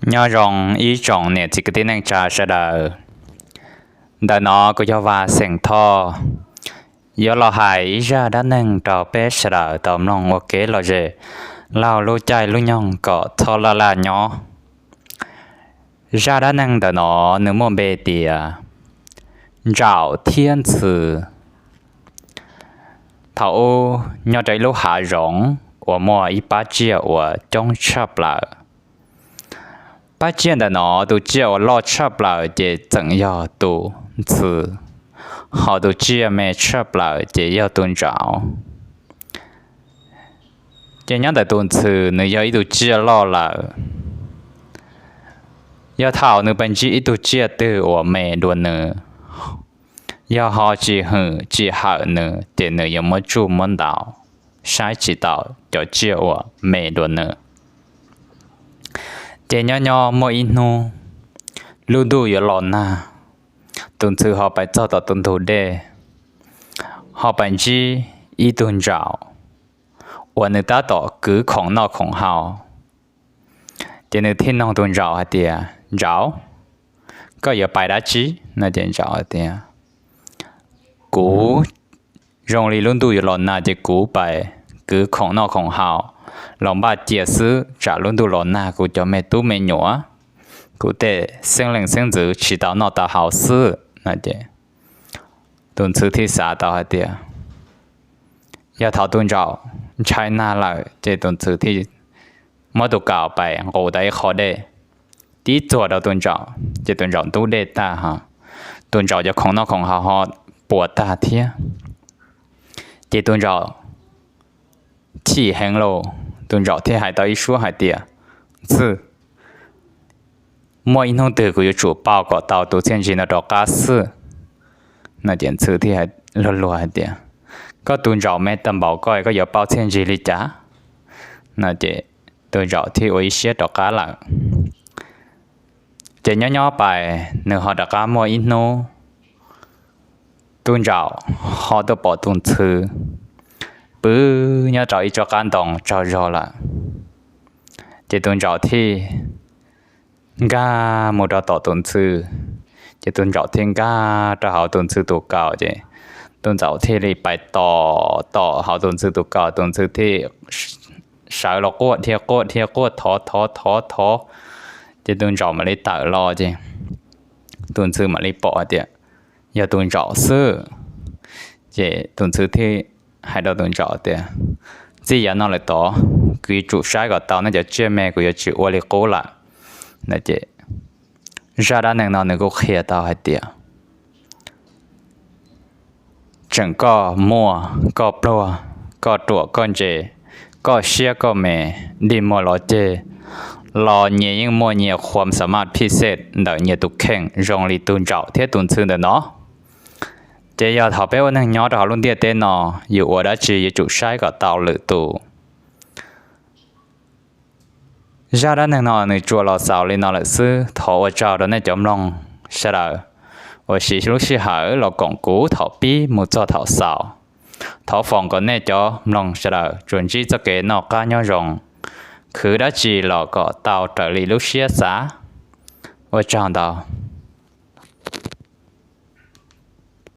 Nyob zoo ib tsoom niam txiv kwv tij neej tsa sawv daws. Ntawm no kuv yog Vaj Xeem Thoj, yuav los hais ib zaj dab neeg rau peb sawv daws tau mloog ua kev lom zem laug lub caij lub nyoog kom txhob laj laj nyob. Zaj dab neeg ntawm no nws muaj npe tias Ntsaum thiab Ntxhw. Thaum ub nyob rau ib lub hav zoov uas muaj ib pab tsiaj uas coob tshaj plaws. Pab tsiaj ntawm no tus tsiaj uas loj tshaj plaws ces txeem yog tus ntxhw, ho tus tsiaj me tshaj plaws ces yog tus ntsaum. Ces nyob ntawm tus ntxhw nws yog ib tug tsiaj loj lawm. Yog thaum nws pais ntsib ib tug tsiaj twg uas me dua nws, yog ho tsis hwm tsis hawm nws ces nws yuav muab tsuj muab ntaus, saib tsis taus cov tsiaj uas me dua nws. Ces nyob nyob muaj ib hnub lub ntuj yuav los nag, tus ntxhw ho pais txog tom tus ntug dej, ho pais ntsib ib tug ntsaum uas nws tab tom kwv khoom noj khoom haus. Ces nws thiaj noog tus ntsaum hais tias, Ntsaum, koj yuav pais dab tsi? No ces ntsaum hais tias, Kuv zoo li lub ntuj yuav los nag ces kuv pais kwv khoom noj khoom haus los npaj cia xwb, tsam lub ntuj los nag kuv cov me tub me nyuam, kuv tej xeeb leej xeeb ntxwv tsis tau noj tau haus xwb. No ces tus ntxhw thiaj xav tau hais tias, yog thaum tus ntsaum ntshai nag lawm ces tus ntxhw thiaj muab tus kaus pais nqus tau ib qho dej, tib txuag rau tus ntsaum ces tus ntsaum ntub dej tag ho, tus ntsaum cov khoom noj khoom haus ho puas tag thiab. Ces tus ntsaum chim heev lauj, tus ntsaum thiaj hais tau ib suab hais tias, Ntxhw, muaj ib hnub twg kuv yuav tsum pauj kom tau tus txiaj ntsig no rov qab xwb. No ces ntxhw thiaj luag luag hais tias, Koj tus ntsaum me tag npaum ko koj yuav pauj txiaj ntsig li cas? No ces tus ntsaum thiaj ua ib siab rov qab lawm. Ces nyob nyob pais nws ho rov qab muaj ib hnub, tus ntsaum ho tuaj pom tus ntxhw pw nyob rau ib tsob qab ntoo tsaug zog lawm. Ces tus ntsaum thiaj nkag mus rau tom tus ntxhw, ces tus ntsaum thiaj nkag rau hauv tus ntxhw tus kaus, ces tus ntsaum thiaj li pais tom tom hauv tus ntxhw tus kaus, tus ntxhw thiaj sawv los quaj dhia quaj dhia quaj thov thov thov thov, ces tus ntsaum mam li tawm los, ces tus ntxhw mam li pom hais tias yog tus ntsaum xwb. Ces tus ntxhw thiaj hais rau tus ntsaum tias, Txij yav no lawm tod, kuv yuav tsum saib kom tau nej cov tsiaj me, kuv yuav tsis ua li qub lawm. No ces zaj dab neeg no nws kuj qhia tau hais tias, tseem koj muaj koj pluag, koj ruam koj ntse, koj siab koj me, dig muag los ceg los nyias yeej muaj nyias khuam xa maj phij xej ntawm nyias tus kheej zoo li tus ntsaum thiab tus ntxhw ntawm no. Ces yog thaum peb ua neeg nyob rau hauv lub ntiaj teb no, yus ua dab tsi yuav tsum saib kom tau lwm tus. Zaj dab neeg no nws tsuas los xaus li no lawm xwb, thov ua tsaug rau nej cov mloog sawv daws uas siv lub sij hawm los koom kuv thaum pib mus txog thaum xaus. Thov foom kom nej cov mloog sawv daws tsuas ntsib txoj kev noj qab nyob zoo, khwv dab tsi los kom tau raws li lub siab xav. Ua tsaug ntau.